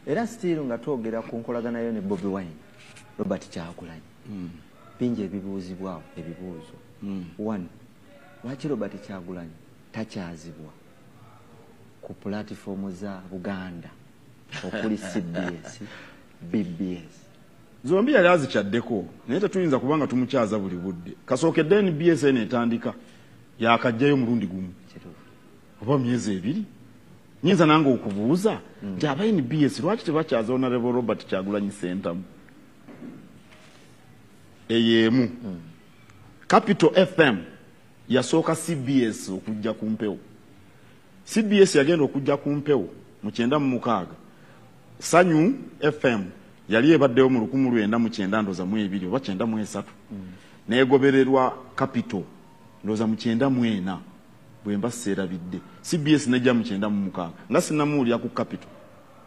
Era still nga twogera ku nkolagana yo ne Bobi Wine, Robert Kyagulanyi, bingi ebibuuzibwawo ebibuuzo. One, lwaki Robert Kyagulanyi takyazibwa ku pulatifomu za Buganda okuli CBS, BBS? Zombi yali azikyaddeko, naye tetuyinza kubanga tumukyaza buli budde. Kasookedde NBS eno etandika yakajjayo mulundi gumu oba myezi 2. Nyinza nange okubuuza nti aba NBS lwaki tebakyaza Honorable Robert Kyagulanyi Ssentamu? Eyo emu. Capital FM yasooka CBS okujja ku mpewo. CBS yagenda okujja ku mpewo mu 96. Sanyu FM yali ebaddewo mu 1992 oba 93. Neegobererwa Capital ndowooza mu 94 bwe mba seerabidde. CBS nejja mu 96 nga sinnamuwulira ku Capital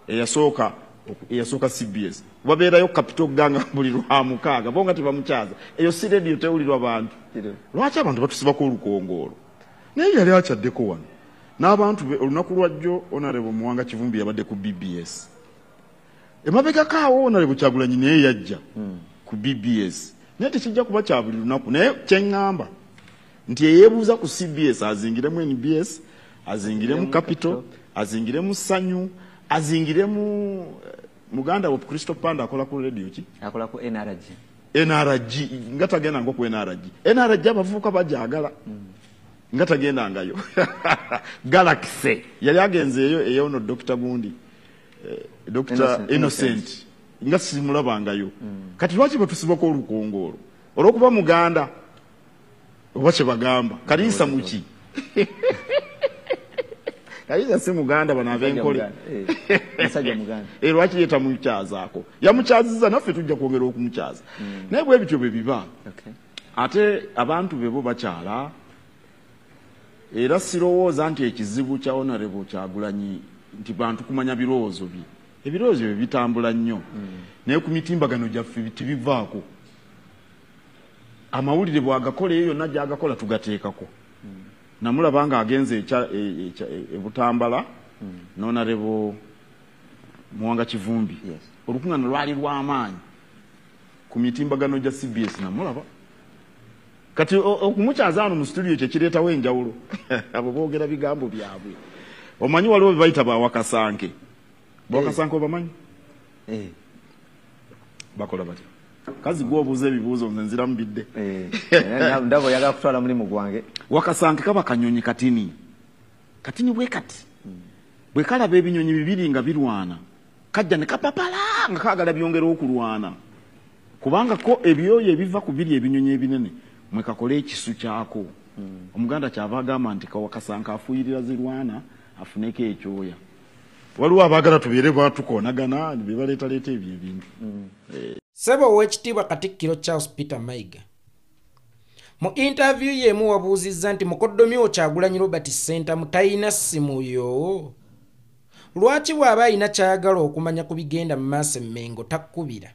eyasooka CBS. Babeerayo Capital ganga buli lwa mukaaga, bo nga tebamukyaza. Eyo si radio, tewulirwa bantu. Lwaki abantu batusibako olukongoolo? Naye yali akyaddeko wano n'abantu be olunaku lwajjo. Honorable Muwanga Kivumbi yabadde ku BBS emabegako awo. Honorable Kyagulanyi naye yajja ku BBS, naye tekijja kuba kya buli lunaku. Naye kyeŋŋamba nti eyeebuuza ku CBS azingiremu NBS, azingiremu Capital, azingiremu Sanyu, azingiremu muganda we Kristo Panda akola ku radio ki? Akola ku NRG. NRG, nga tagenda ngo ku NRG. NRG abavubuka bajagala, nga tagendangayo. Galaxy yali agenzeeyo eyono Dr. Gundi, Dr. Innocent. Innocent, nga simulabangayo. Kati lwaki batusibako olukongoolo? Olwokuba muganda oba kyebagamba Kaliisa muki? Kaliisa si muganda? Bano ab'enkole. Musajja muganda. Lwaki ye tamukyazaako? Yamukyaziza, naffe tujja kwongera okumukyaza, naye bwe bityo bwe biba. Ate abantu be bo bakyala, era sirowooza nti ekizibu kya Honorable Kyagulanyi nti bantu kumanya birowoozo bye. Ebirowoozo bye bitambula nnyo, naye ku mitimbagano gyaffe tebivaako. Amawulire bwagakola eyo yonna gyagakola tugateekako. Namulaba nga agenze e Butambala n'Honorable Muwanga Kivumbi. Olukuŋŋaana lwali lw'amaanyi ku mitimbagano gya CBS namulaba. Kati okumukyaza wano mu studio kyekireetawo enjawulo. Abo boogera bigambo byabwe. Omanyi waliwo bye bayita bawakasanke. Bawakasanke obamanyi? Eh. Bakola batya? Kazi gwe obuuza ebibuuzo, nze nziramu bidde. Eh, era ndaba oyagala kutwala mulimu gwange. Wakasanke kaba kanyonyi katini katini bwe kati. Bwe kalaba ebinyonyi bibiri nga birwana, kajja ne kapapala nga kaagala byongera okulwana, kubanga ko ebyoya ebiva ku biri ebinyonyi ebinene mwe kakola ekisu kyako. Omuganda kyava agamba nti kawakasanke afuuyirira zirwana afuneko ekyoya. Waliwo abaagala tubeere batukoonagana be baleetaleeta ebyo ebintu. Ssebo Oweekitiibwa Katikkiro Charles Peter Mayiga, mu interview y'emu wabuuzizza nti mukoddomi wo Kyagulanyi Robert Ssentamu talina ssimu yo. Lwaki bw'aba alina ky'ayagala okumanya ku bigenda mu maaso emmengo takkubira?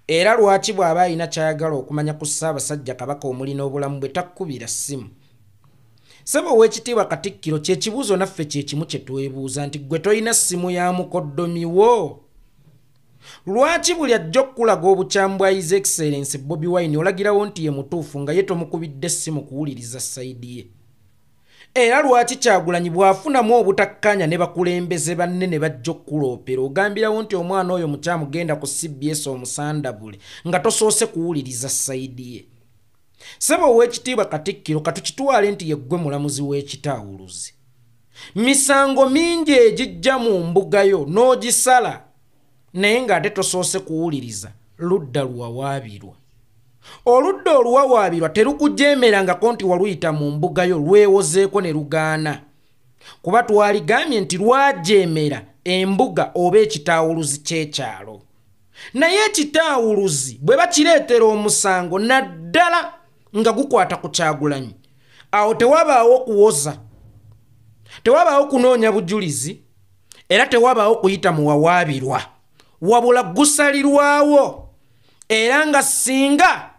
Era lwaki bw'aba alina ky'ayagala okumanya ku Ssaabasajja Kabaka omuli n'obulamu bwe takkubira ssimu? Ssebo Oweekitiibwa Katikkiro, kyekibuuzo naffe kyekimu kye twebuuza nti ggwe tolina ssimu ya mukoddomi wo? Lwaki buli ajja okukulaga obukyamu bwa His Excellence Bobi Wine olagirawo nti ye mutuufu, nga ye tomukubidde essimu kuwuliriza side ye? Era lwaki Kyagulanyi bw'afunamu obutakkaanya ne bakulembeze banne ne bajja okukuloopera, ogambirawo nti omwana oyo mukyamu, genda ku CBS omusandabule, nga tosoose kuwuliriza side ye? Ssebo Oweekitiibwa Katikkiro, katukitwale nti yeggwe mulamuzi w'ekitaawuluzi. Misango mingi egijja mu mbugayo n'ogisala, naye ng'ate tosoose kuwuliriza ludda luwawaabirwa. Oludda oluwawaabirwa terukujeemerangako nti waluyita mu mbugayo, lwewozeeko ne lugaana, kuba twaligambye nti lwajeemera embuga oba ekitaawuluzi ky'ekyalo. Naye ekitaawuluzi bwe bakireetera omusango, naddala nga gukwata ku Kyagulanyi, awo tewabaawo kuwoza, tewabaawo kunoonya bujulizi, era tewabaawo kuyita muwawaabirwa, wabula gusalirwawo. Era nga singa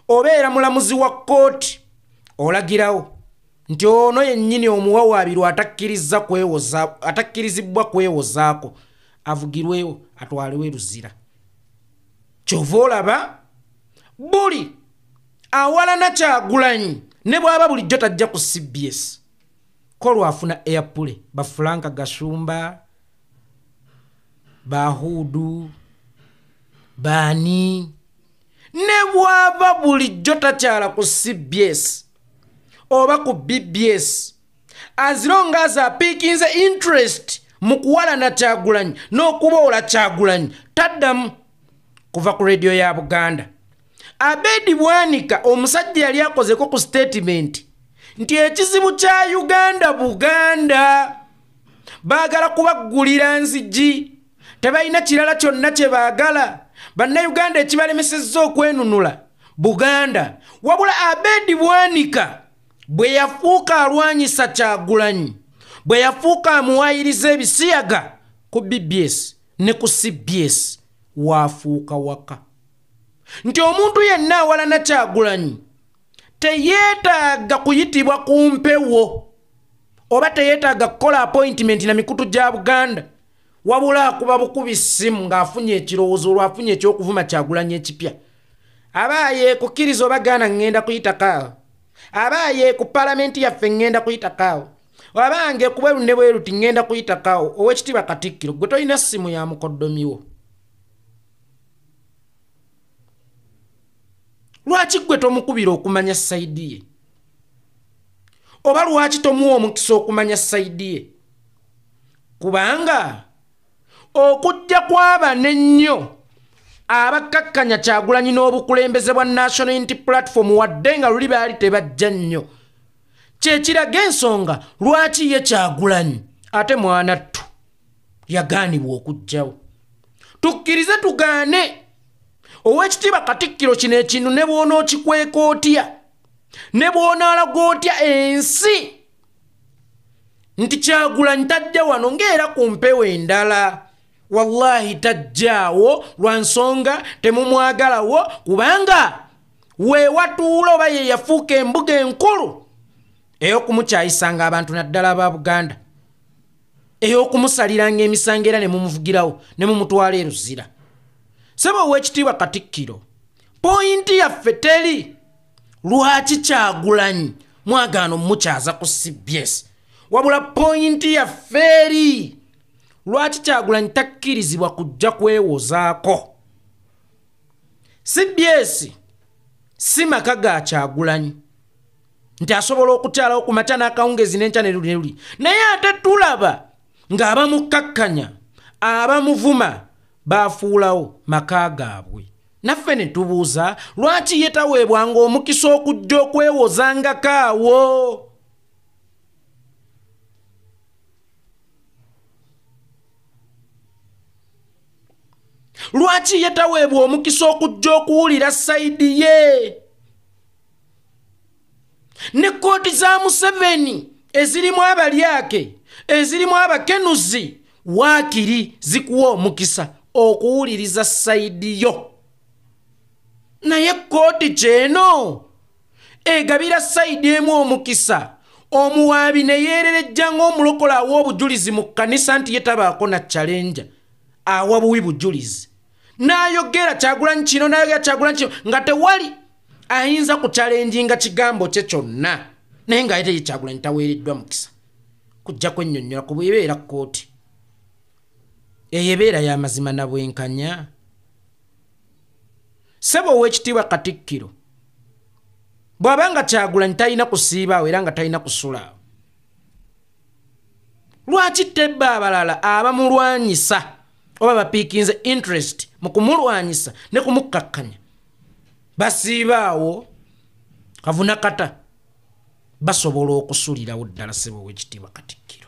obeera mulamuzi wa kkooti, olagirawo nti ono yennyini omuwawaabirwa atakkirizibwa kwewozaako. Avugirwewo atwalewe Luzira. Kyova olaba buli awalana Kyagulanyi ne bw'aba bulijjo tajja ku CBS, kolwafuna airplay, bafulanka Gashumba, bahudu bani, ne bw'aba bulijjo takyala ku CBS oba ku BBS, as long as apikinze interest mu kuwalana Kyagulanyi n'okuboola Kyagulanyi, taddamu kuva ku radio ya Buganda. Abedi Bwanika omusajja yali akozeko ku statement nti ekizibu kya Uganda Buganda baagala kubaggulira nzigi, tebalina kirala kyonna kye baagala, bannayuganda ekibalemesezza okwenunula Buganda. Wabula Abedi Bwanika bwe yafuuka alwanyisa Kyagulanyi, bwe yafuuka amuwayiriza ebisiyaga ku BBS ne ku CBS, waafuuka waka. Nti omuntu yenna awalana Kyagulanyi teyeetaaga kuyitibwa ku mpewo oba teyeetaaga kukola appointment na mikutu gya Buganda, wabula akuba bukubi ssimu ng'afunye ekirowoozo olwafunye ekyokuvuma Kyagulanyi ekipya. Abaaye kukkiriza oba gaana ŋŋenda kuyitako, abaaye ku paalamenti yaffe ŋŋenda kuyitako, abange ku bweru ne bweru ti ŋŋenda kuyitako. Oweekitiibwa Katikkiro, gwe tolina ssimu ya mukoddomiwo, lwaki gwe tomukubira okumanya sayidi ye? Oba lwaki tomuwa omukisa okumanya sayidi ye? Kubanga okujja kw'abano ennyo abakkakkanya Kyagulanyi n'obukulembeze bwa National Unity Platform, wadde nga luli baali tebajja nnyo, kyekiraga ensonga lwaki ye Kyagulanyi ate mwana ttu yagaanibwa okujjawo. Tukkirize tugaane. Oweekitiibwa Katikkiro, kino ekintu ne bw'onookikweka otya, ne bw'onaalaga otya ensi nti Kyagulanyi tajja wano ng'era ku mpewo endala, wallahi tajjaawo lwa nsonga temumwagalawo, kubanga we watuula oba ye yafuuka embuga enkulu ey'okumukyayisanga abantu naddala aba Buganda, ey'okumusaliranga emisango era ne mumuvugirawo ne mumutwala e Luzira. Ssebo Oweekitiibwa Katikkiro, pointi yaffe teri lwaki Kyagulanyi mwagaana omukyaza ku CBS, wabula pointi yaffe eri lwaki Kyagulanyi takkirizibwa kujja kwewozaako. CBS si maka ga Kyagulanyi nti asobola okukyalawo ku makya n'akawungeezi n'enkya ne luli ne luli, naye ate tulaba ng'abamukkakkanya abamuvuma bafuulawo maka gaabwe. Naffe ne tubuuza lwaki ye taweebwanga omukisa okujja okwewozangako awo. Lwaki ye taweebwa omukisa okujja okuwulira sayidi ye? Ne kkooti za Museveni ezirimu abalyake, ezirimu abakenuzi, waakiri zikuwa omukisa okuwuliriza sayidi yo. Naye kkooti kyeno egabira sayidi emu omukisa, omuwaabi ne yeererejja ng'omulokola awa obujulizi mu kkanisa nti ye tabaako na challenge, awa buwi bujulizi, n'ayogera Kyagulanyi kino, n'ayogera Kyagulanyi kino, nga tewali ayinza kuchallenginga kigambo kye kyonna, naye nga ate ye Kyagulanyi taweereddwa mukisa kujja kwennyonnyola ku bwebeera kkooti eyo ebeera y'amazima na bwenkanya. Ssebo Oweekitiibwa Katikkiro, bw'aba nga Kyagulanyi talina kusiibaawo era nga talina kusulaawo, lwaki tebba abalala abamulwanyisa oba bapiikinze interest mu kumulwanyisa ne kumukkakkanya basiibaawo kavuna kata basobola okusulirawo ddala? Ssebo Oweekitiibwa Katikkiro,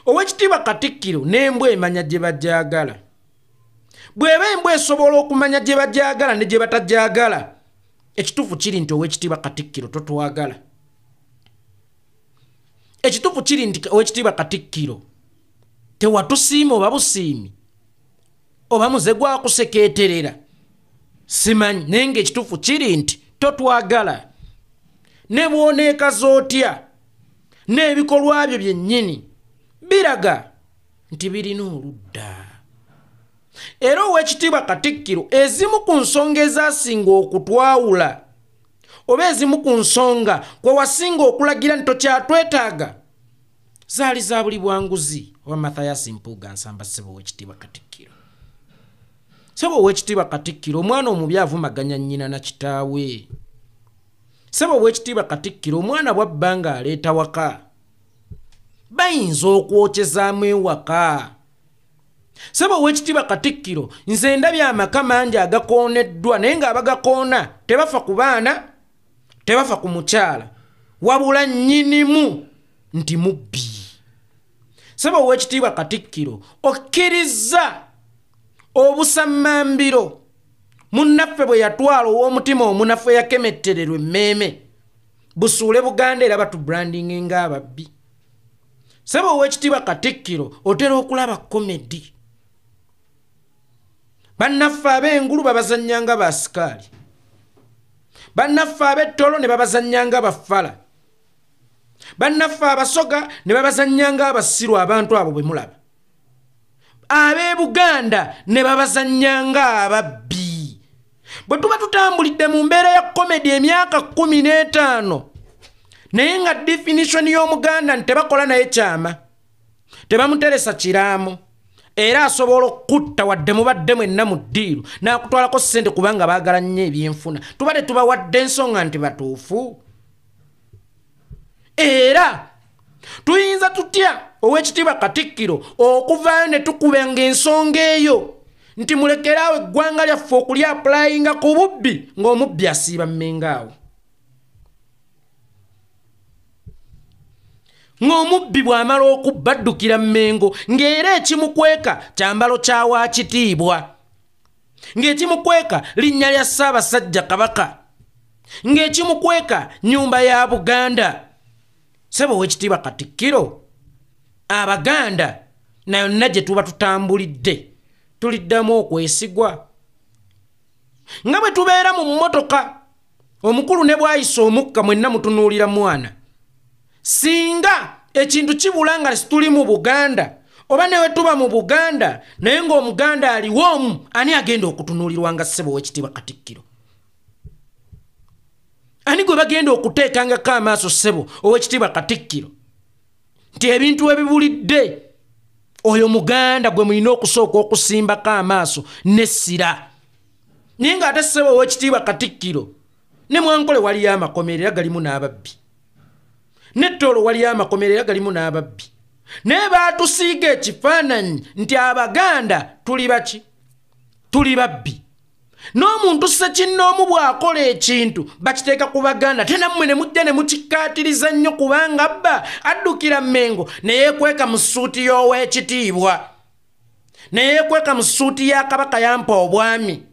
Oweekitiibwa Katikkiro, n'embwa emanya gye bajagala. Bw'eba embwa esobola okumanya gye bajagala ne gye batajagala, ekituufu kiri nti Oweekitiibwa Katikkiro totwagala. Ekituufu kiri nti Oweekitiibwa Katikkiro tewatusiima oba busiimi oba muze gwakusekeeterera, simanyi, naye ng'ekituufu kiri nti totwagala. Ne bw'oneekaza otya, N'ebikolwa byo byennyini biraga nti birina oludda. Era owekitiibwa Katikkiro, ezimu ku nsonga ezasinga okutwawula oba ezimu ku nsonga kwe wasinga okulagira nti tokyatwetaaga zaali za buli bwanguzi oba Mathias Mpuuga Nsamba. Ssebo owekitiibwa Katikkiro, ssebo owekitiibwa Katikkiro, omwana omubi avumaganya nnyina na kitaawe. Ssebo owekitiibwa Katikkiro, omwana bw'abba ng'aleeta waka bayinza okwokyezaamu ewaka. Ssebo owekitiibwa Katikkiro, nze ndabye amaka mangi agakooneddwa, naye ng'abagakoona tebafa ku baana, tebafa ku mukyala, wabula nnyinimu nti mubbi. Ssebo owekitiibwa Katikkiro, okkiriza obusammambiro munnaffe bwe yatwala ow'omutima omunafu eyakemettererwa emmeeme busuule Buganda era batubrandinge ng'ababbi. Ssebo owekitiibwa Katikkiro, otera okulaba komedi, bannaffe ab'engulu babazannya nga basikaali, bannaffe ab'ettolo ne babazannya nga bafala, bannaffe abasoga ne babazannya nga abasiru. Abantu abo bwe mulaba ab'e Buganda ne babazannya nga ababbi. Bwe tuba tutambulidde mu mbeera ya komedi emyaka 15, naye nga definition y'Omuganda nti tebakola naye kyama, tebamuteresa kiraamo, era asobola okutta wadde mubadde mwenna mu ddiiru n'akutwalako ssente kubanga baagala nnyo ebyenfuna, tuba tetubawadde ensonga nti batuufu. Era tuyinza tutya owekitiibwa Katikkiro okuvaayo ne tukubanga ensonga eyo nti mulekeraawo eggwanga lyaffe okulya apulayinga ku bubbi ng'omubbi asiiba mmenga awo, ng'omubbi bw'amala okubba addukira mmengo, ng'era ekimukweka kyambalo kya waakitiibwa, ng'ekimukweka linnya lya Ssaabasajja Kabaka, ng'ekimukweka nnyumba ya Buganda. Ssebo owekitiibwa Katikkiro, Abaganda na yonna gye tuba tutambulidde tuliddamu okwesigwa. Nga bwe tubeera mu mmotoka, omukulu ne bw'ayisa omukka mwenna mutunuulira mwana. Singa ekintu kibula nga situli mu Buganda oba newe tuba mu Buganda naye ng'Omuganda aliwo omu, ani agenda okutunuulirwa nga ssebo owekitiibwa Katikkiro? Ani gwe bagenda okuteekangako amaaso ssebo owekitiibwa Katikkiro nti ebintu ebibulidde oyo Muganda gwe mulina okusooka okusimbako amaaso n'essira? Naye ng'ate ssebo owekitiibwa Katikkiro, ne Mwankole waliyo amakomero era galimu n'ababbi, n'Ettolo waliyo amakomero era galimu n'ababbi, naye baatusiiga ekifaananyi nti Abaganda tuli baki? Tuli babbi. N'omuntu ssekinnoomu bw'akola ekintu bakiteeka ku Baganda, te nammwe ne mujja ne mukikkaatiriza nnyo kubanga bba addukira Mmengo ne yeekweka mu ssuuti y'owekitiibwa, ne yeekweka mu ssuuti ya Kabaka yampa obwami.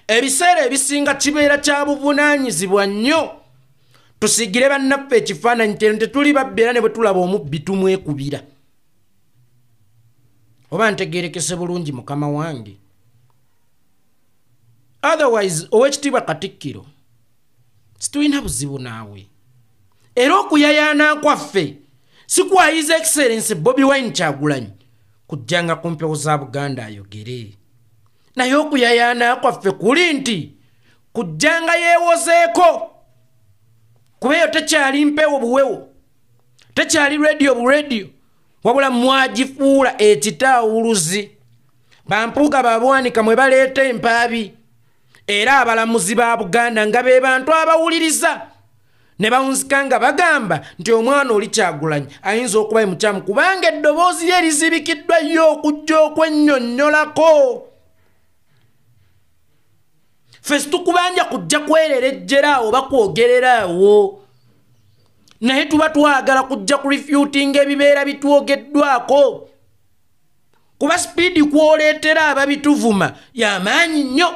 Ebiseera ebisinga kibeera kya buvunaanyizibwa nnyo tusigire bannaffe ekifaananyi tetuli babbi, era ne bwe tulaba omubbi tumwekubira. Oba ntegeerekese bulungi mukama wange? Otherwise owekitiibwa Katikkiro, situlina buzibu naawe, era okuyayaana kwaffe si kwa His Excellency Bobi Wine Kyagulanyi kujjanga ku mpewo za Buganda ayogere, naye okuyayaana kwaffe kuli nti kujjanga yeewozeeko, kuba eyo tekyali mpewo buwewo, tekyali rediyo burediyo, wabula mwagifuula ekitaawuluzi. Bampuuga babwanika mwe baleeta empaabi, era abalamuzi ba Buganda nga be bantu abawuliriza ne bawunzika nga bagamba nti omwana oli Kyagulanyi ayinza okuba mukyamu kubanga eddoboozi lye lizibikiddwa yo okujja okwennyonnyolako. Ffe situkubanja kujja kwererejjera awo oba kwogerera awo, naye tuba twagala kujja ku refutinga ebibeera bitwogeddwako, kuba sipiidi kwoleetera ababituvuma y'amaanyi nnyo,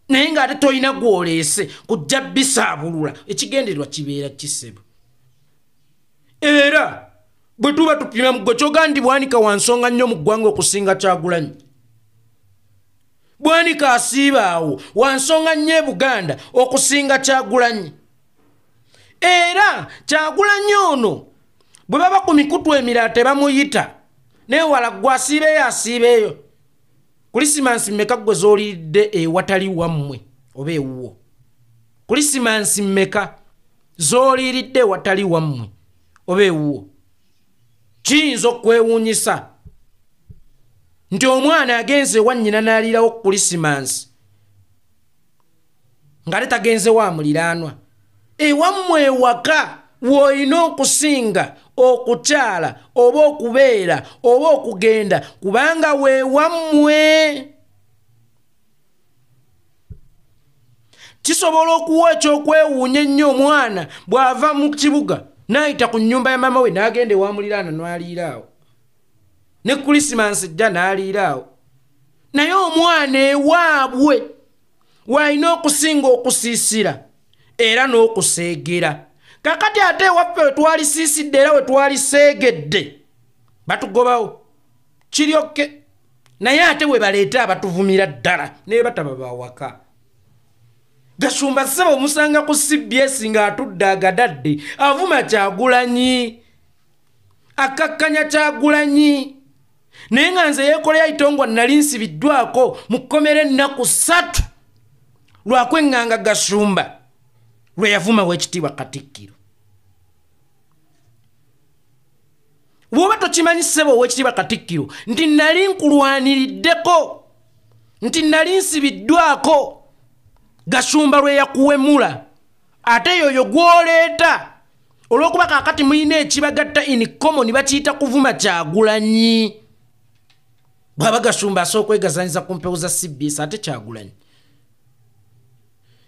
naye ng'ate tolina gw'oleese kujja bisaabulula. Ekigendererwa kibeera kisebo. Era bwe tuba tupima gwe kyoga nti Bwanika wa nsonga nnyo mu ggwanga okusinga Kyagulanyi. Bwanika asiiba awo wa nsonga nnyo e Buganda okusinga Kyagulanyi. Era Kyagulanyi ono Bwe baba ku mikutu emirala tebamuyita, naye wala gwe asiibeeyo asiibeeyo. Kulisimansi mmeka gwe z'oliiridde ewatali wammwe oba ewuwo? Kulisimansi mmeka z'oliiridde ewatali wammwe oba ewuwo? Kiyinza okwewuunyisa nti omwana agenze ewa nnyina n'aliirawo kulisimansi ng'ate tagenze wa muliraanwa. Ewammwe ewaka w'olina okusinga okukyala oba okubeera oba okugenda, kubanga weewammwe. Kisobola okuwa ekyokwewuunya ennyo omwana bw'ava mu kibuga n'ayita ku nnyumba ya maama we n'agenda ewa muliraanwa n'aliira awo, ne kulisimansi ejja n'aliira awo. Naye omwana ewaabwe w'alina okusinga okusiisira era n'okuseegera. Kakati ate ewaffe we twalisiisidde era we twaliseegedde batugobawo kiryokke. Naye ate we baleeta abatuvumira ddala naye bataba bawaka. Gashumba ssebo omusanga ku CBS ng'atudde agadadde avuma Kyagulanyi, akakkanya Kyagulanyi. Naye nga nze yeekolera Itongwa nali nsibiddwako mu kkomera ennaku 3 lwakweŋŋanga Gashumba lwe yavuma w'ekitiibwa Katikkiro. Bw'oba tokimanyi ssebo ow'ekitiibwa Katikkiro nti nali nkulwaniriddeko, nti nali nsibiddwako Gashumba lwe yakuwemula, ate yoyo gw'oleeta olw'okuba kaakati mulina ekibagatta in common bakiyita kuvuma Kyagulanyi. Bw'aba Gashumba asooka okwegazanyiza ku mpewo za CBS, ate Kyagulanyi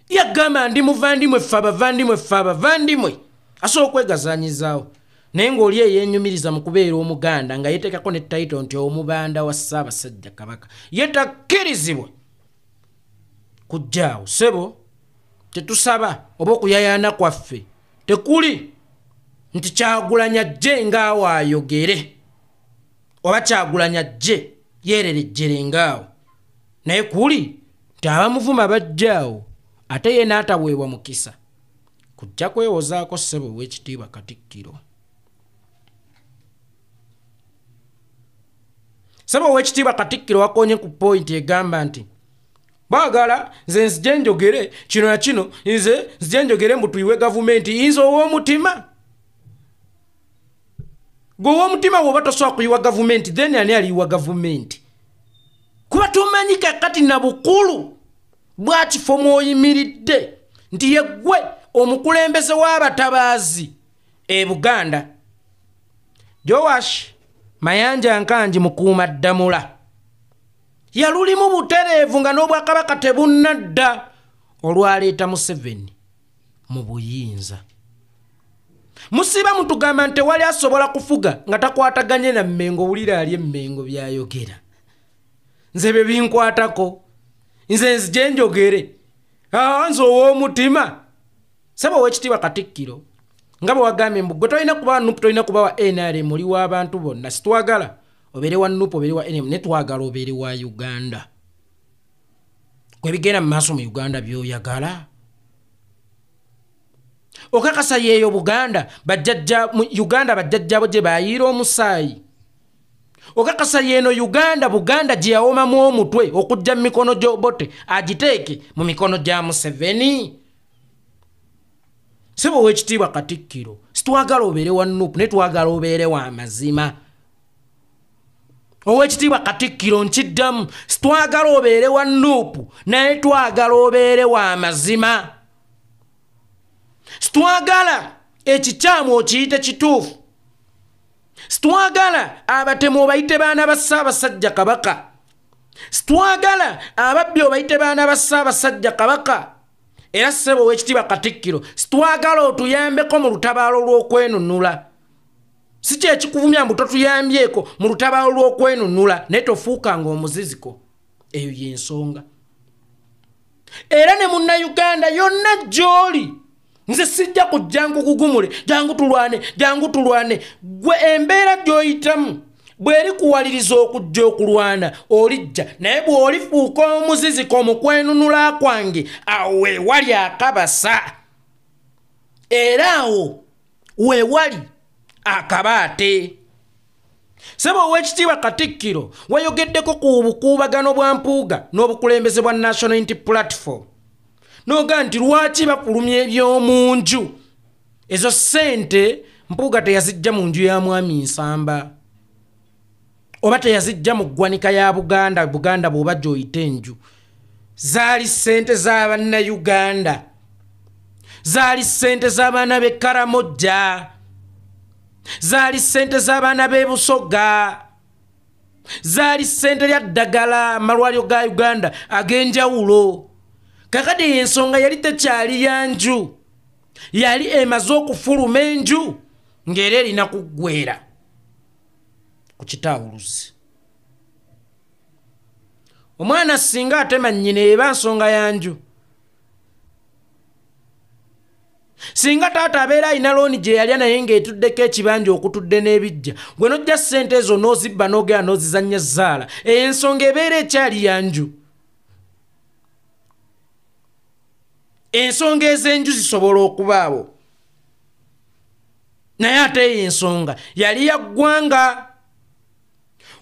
yagamba ndi muvandimwe ffe abavandimwe ffe abavandimwe, asobola okwegazanyizaawo. Naye ng'oli eyeenyumiriza mu kubeera Omuganda nga yeeteekako ne title nti omubanda wa Ssaabasajja Kabaka, ye takkirizibwa kujjaawo. Ssebo tetusaba oba okuyayaana kwaffe tekuli nti Kyagulanyi ajje ng'awo ayogere oba Kyagulanyi ajje yeererejjere ng'awo, naye kuli nti abamuvuma bajjaawo ate ye n'ataweebwa mukisa kujja kwewozaako ssebo ow'ekitiibwa Katikkiro. Ssebo ow'ekitiibwa Katikkiro wakoonye ku pointi egamba nti baagala nze nzije njogere kino na kino, nze nzije njogere mbu tuyiwe gavumenti. Nze ow'omutima, gwe ow'omutima bw'oba tosobola kuyiwa gavumenti, then ani aliyiwa gavumenti? Kuba tomanyi kakati na bukulu bwakifo mw'oyimiridde nti ye ggwe omukulembeze w'abatabaazi e Buganda. Joash Mayanja Nkangi mukuuma ddamula yalulimu butereevu nga n'obwakabaka tebunnadda olwaleeta Museveni mu buyinza. Musiba mutugamba nti tewali asobola kufuga nga takwataganye na Mmengo. Wulira ali Emmengo by'ayogera, nze bye binkwatako, nze nzije njogere, nze ow'omutima. Ssebo ow'ekitiibwa Katikkiro, nga bwe wagambye mbu gwe tolina kuba wa NUP, tolina kuba wa NRM, oli w'abantu bonna. Sitwagala obeere wa NUP obeere wa NRM, naye twagala obeere wa Uganda. Gwe bigenda mu maaso mu Uganda by'oyagala. Okakasa yeeyo Buganda bajjajja mu Uganda bajjajjabo gye bayiira omusaayi. Okakasa yeeno Uganda Buganda gye yawomamu omutwe okujja mu mikono gy'Obote agiteeke mu mikono gya Museveni. Ssebo ow'ekitiibwa Katikkiro, sitwagala obeere wa NUP, naye twagala obeere wa mazima. Ow'ekitiibwa Katikkiro nkiddamu, sitwagala obeere wa NUP, naye twagala obeere wa mazima. Sitwagala ekikyamu okiyite kituufu. Sitwagala abatemu obayite baana ba Ssaabasajja Kabaka. Sitwagala ababbi obayite baana ba Ssaabasajja Kabaka. Era ssebo ow'ekitiibwa Katikkiro, sitwagala otuyambeko mu lutabaalo lw'okwenunula. Si kye kikuvumya mbu totuyambyeko mu lutabaalo lw'okwenunula, naye tofuukanga omuziziko. Eyo y'ensonga. Era ne munnayuganda yonna gy'oli, nze sijja kujja nkukugumule, jangu tulwane, jangu tulwane. Gwe embeera gy'oyitamu bw'eri kuwaliriza okujja okulwana olijja, naye bw'olifuuka omuziziko mu kwenunula kwange, awo weewali akabasa. Era awo weewali Akabaate. Ssebo Oweekitiibwa Katikkiro, wayogeddeko ku bukuubagano bwa Mpuuga n'obukulembeze bwa National Unity Platform, n'ogamba nti lwaki bafulumya eby'omu nju? Ezo ssente Mpuuga teyazijja mu nju ya Mwami Nsamba, oba teyazijja mu ggwanika ya Buganda, Buganda bw'oba gy'oyita enju. Zaali ssente z'abannayuganda, zaali ssente z'abaana b'e Karamojja, zaali ssente z'abaana b'e Busoga, zaali ssente lya ddagala amalwaliro ga Uganda ag'enjawulo. Kakati ensonga yali tekyali ya nju, yali emaze okufuluma enju ng'era erina kuggwera ku kitaawuluzi. Omwana singa atema nnyina eba nsonga ya nju. Singa taata abeera alina looni gye yalya naye ng'etuddeko ekibanja okutudde n'ebijja, gwe n'ojja ssente ezo n'ozibba n'ogenda n'ozizannya zzaala, ensonga ebeera ekyali ya nju. Ensonga ez'enju zisobola okubaawo, naye ate eyo ensonga yali ya ggwanga.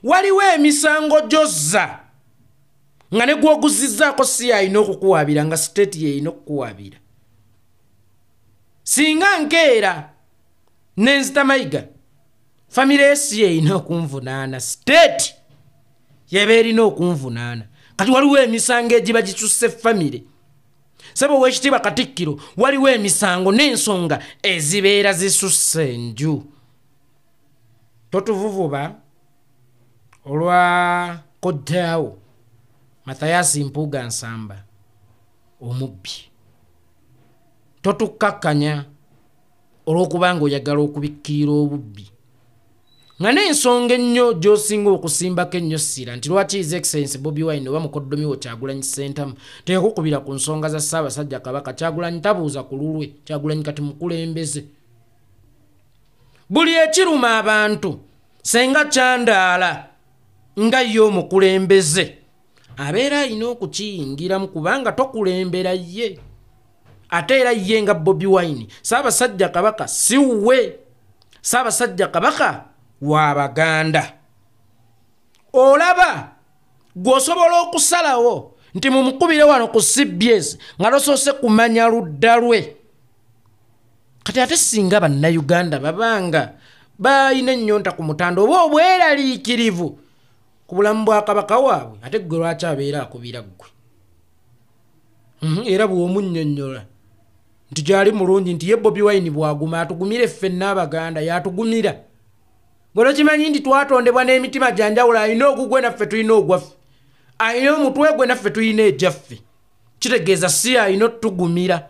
Waliwo emisango gy'ozza nga ne gw'oguzizzaako si y'alina okukuwaabira, nga siteeti y'erina okukuwaabira. Singa nkeera nenzita Mayiga, famire ye si y'erina okunvunaana, siteeti y'eba erina okunvunaana. Kati waliwo emisango egiba gisusse famire. Ssebo Oweekitiibwa Katikkiro, waliwo emisango n'ensonga ezibeera zisusse enju. Totuvuvuba olwa kojjaawo Mathias Mpuuga Nsamba omubbi. Totukkakkanya olw'okubanga oyagala okubikkirira obubbi, nga n'ensonga ennyo gy'osinga okusimbako ennyo ssira nti lwaki His Excellency Bobi Wine oba mukoddomi wo Kyagulanyi Ssentamu teyakukubira ku nsonga za Ssaabasajja Kabaka. Kyagulanyi tabuuza ku lulwe, Kyagulanyi kati mukulembeze. Buli ekiruma abantu senga kyandaala nga ye omukulembeze abeera alina okukiyingiramu, kubanga tokulembera ye. Ate era ye nga Bobi Wine, Ssaabasajja Kabaka si wuwe, Ssaabasajja Kabaka wa Baganda. Olaba gw'osobola okusalawo nti mumukubire wano ku CBS nga tosoose kumanya ludda lwe. Kati ate singa bannayuganda babanga balina ennyonta ku mutanda oba obweraliikirivu ku bulamu bwa Kabaka waabwe, ate ggwe lwaki abeera akubira ggwe? Era bw'omunnyonnyola nti gyali mulungi, nti ye Bobi Wine bw'aguma atugumire ffenna Abaganda, y'atugumira. Gwe tokimanyi nti twatondebwa n'emitima gya njawulo, alina ogugwe naffe tulina ogwaffe, alina omutwe gwe naffe tulina egyaffe. Kitegeeza si alina otugumira.